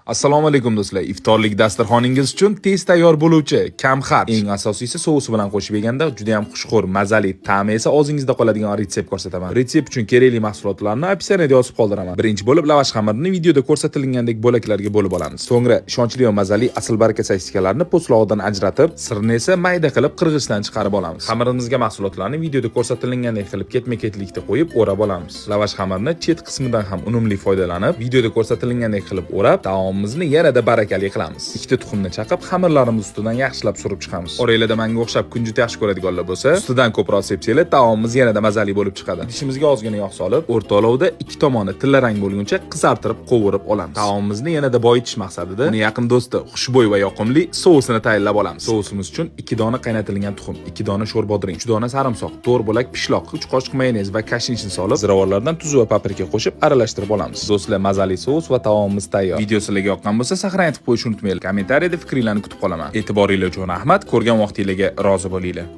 Assalomu alaykum, do'stlar. Iftorlik dasturxoningiz uchun tez tayyor bo'luvchi, kam xarj, eng asosiysi, sousi bilan qo'shib yeganda juda ham xushxo'r, mazali, ta'mi esa og'zingizda qoladigan retsept ko'rsataman. Retsept uchun kerakli mahsulotlarni описание da yozib qoldiraman. Birinchi bo'lib lavash xamirini videoda ko'rsatilgandek bo'laklarga bo'lib olamiz. So'ngra ishonchli va mazali Asl Baraka sosiskalarni po'stlog'idan ajratib, sirini esa mayda qilib qirg'ichdan chiqarib olamiz. Xamirimizga mahsulotlarni videoda ko'rsatilgandek qilib ketma-ketlikda qo'yib o'rab olamiz. Lavash xamirini chet qismidan ham unumli foydalanib, videoda ko'rsatilgandek qilib o'rab, taomimizni yanada barakali qilamiz. Ikkita tuxumni chaqib, xamirlarimiz ustidan yaxshilab surib chiqamiz. Oranglarda menga o'xshab kunjut yaxshi ko'radiganlar bo'lsa, ustidan ko'proq sepsanglar, taomimiz yanada mazali bo'lib chiqadi. Idishimizga ozgina yog' solib, o'rta olovda ikki tomoni tillarang bo'lguncha qizartirib qovurib olamiz. Taomimizni yanada boyitish maqsadida uni yaqin do'sti, xushbo'y va yoqimli sousini tayyorlab olamiz. Sousimiz uchun 2 dona qaynatilgan tuxum, 2 dona sho'r bodring, 3 dona sarimsoq, 4 bo'lak pishloq, 3 qoshiq mayonez va kashnishni solib, ziravorlardan tuz va paprika qo'shib aralashtirib olamiz. Do'stlar, mazali sous va taomimiz tayyor. Video sizlarga yoqqan bo'lsa, сохранить qilib qo'yishni unutmanglar. Kommentariyada fikringlarni kutib qolaman. E'tiboringlar uchun rahmat. Ko'rgan vaqtinglarga rozi bo'linglar.